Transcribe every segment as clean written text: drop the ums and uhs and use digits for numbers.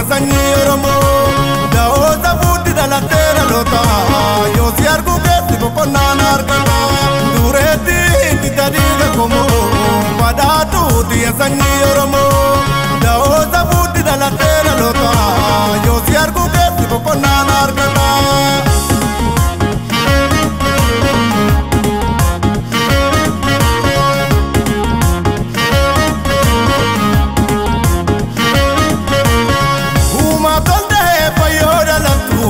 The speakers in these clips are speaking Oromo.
Sanyii Oromoo da'oota fuudhi dhalattee dhaloota yoo si argu keessi boqonnaan argata dureetti itti tadiiga komoo badhaatuuti sanyii Oromoo da'oota fuudhi dhalattee dhaloota yoo si argu keessi boqonnaan argata.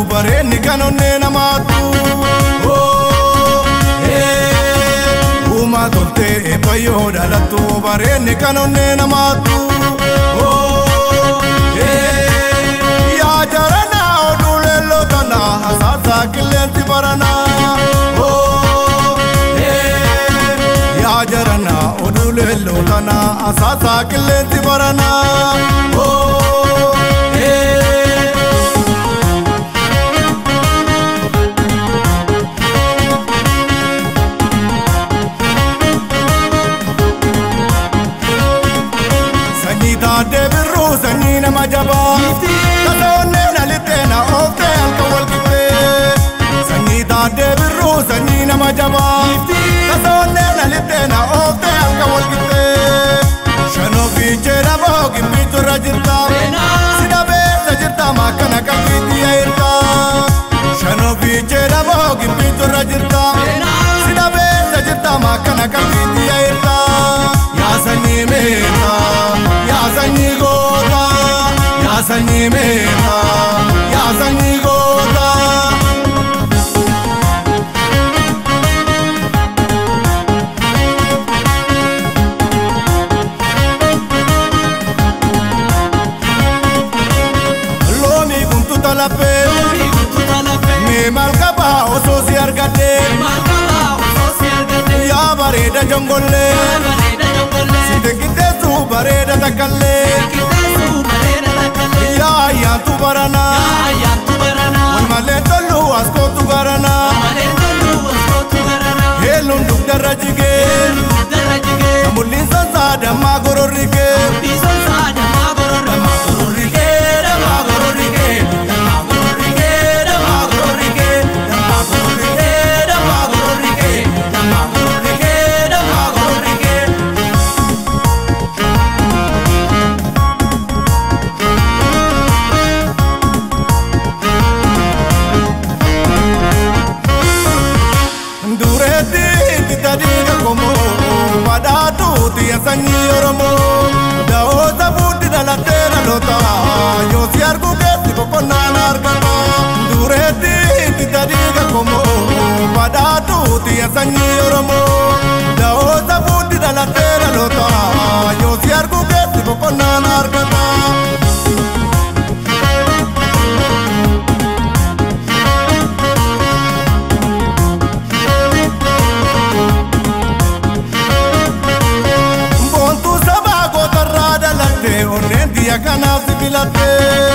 Bareenni kan onnee namaatu uumaa toltee fayyoo dhalattu bareenni kan onnee namaatu yaa jaranaa oduu leelloo tanaa hasaasaa qilleensi baranaa yaa jaranaa oduu leelloo tanaa hasaasaa qilleensi baranaa. Taaddee birruu sanyii nama jabaa tasoonneen alittee na ooftee halkan wal qixxee. Sanyii taaddee birruu sanyii nama jabaa tasoonneen alittee na ooftee halkan wal qixxee. Shanoo fiichee dhaboo gimbiitu irra jirta si dhabeessa jirta makkana qalbiitti yaa'irta. Shanoo fiichee dhaboo gimbiitu irra jirta si dhabeessa jirta makkana qalbiitti yaa'irta. Yaa sanyii meetaa. Yaa sanyii goota, yaa sanyii meetaa, yaa sanyii goota. Looni guntuta lafee, mee maal qabaa osoo si argadhee, yaa bareeda jongollee. Sitte bareeda takkallee yaa ayyaantu baranaa wal malee tollu as kootu garanaa heelluun dugdarra jigee samulliin sonsaa dammaa gororrigee. Badhaatuuti sanyii Oromoo da'oota fuudhi dhalattee dhaloota yoo si argu keessi boqonnaan argata dureetti itti tadiiga komoo badhaatuuti sanyii Oromoo da'oota fuudhi dhalattee dhaloota yoo si argu keessi boqonnaan argata. Onneen diya kanaaf si filattee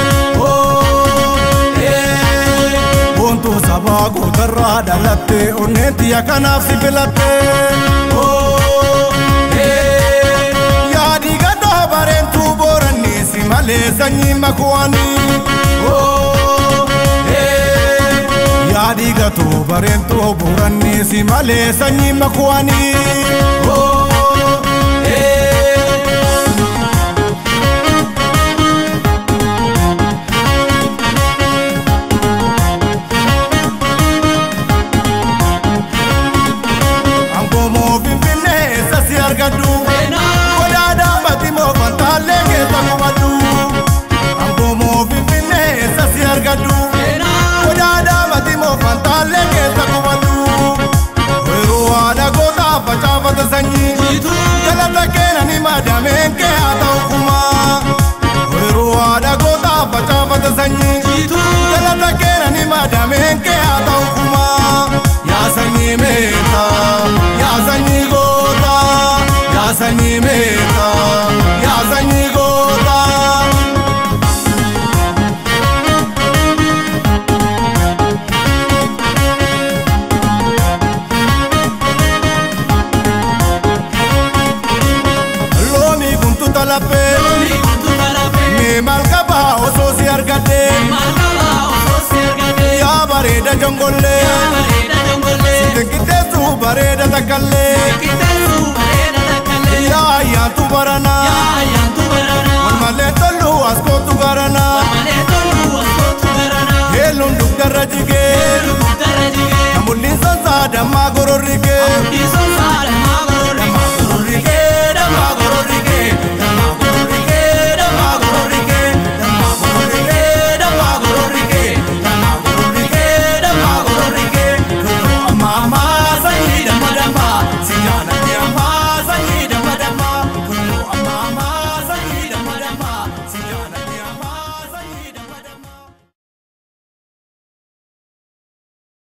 boontuu sabaa gootarraa dhalattee onneen diya kanaaf si filattee yaadii gadoo bareentuu booranii si malee sanyii makuwaanii yaadii gatoo bareentuu booranii si malee sanyii makuwaanii. Godaadhaa matimoo fantaalee keessa qubadhu. Angoomoo Finfinnee eessa si argadhu. Godaadhaa matimoo fantaalee keessa qubadhu. Yeroo haadha gootaa facaafata sanyii. Galata keenani madameen kee haa ta'u kumaa. Yeroo haadha gootaa facaafata sanyii. Galata keenani madameen kee haa ta'u kumaa. Yaa sanyii meetaa, yaa sanyii gootaa. laphee. Mee maal qabaa osoo si argadhee. Yaa bareeda jongollee. Si qixxeessu bareeda takkallee.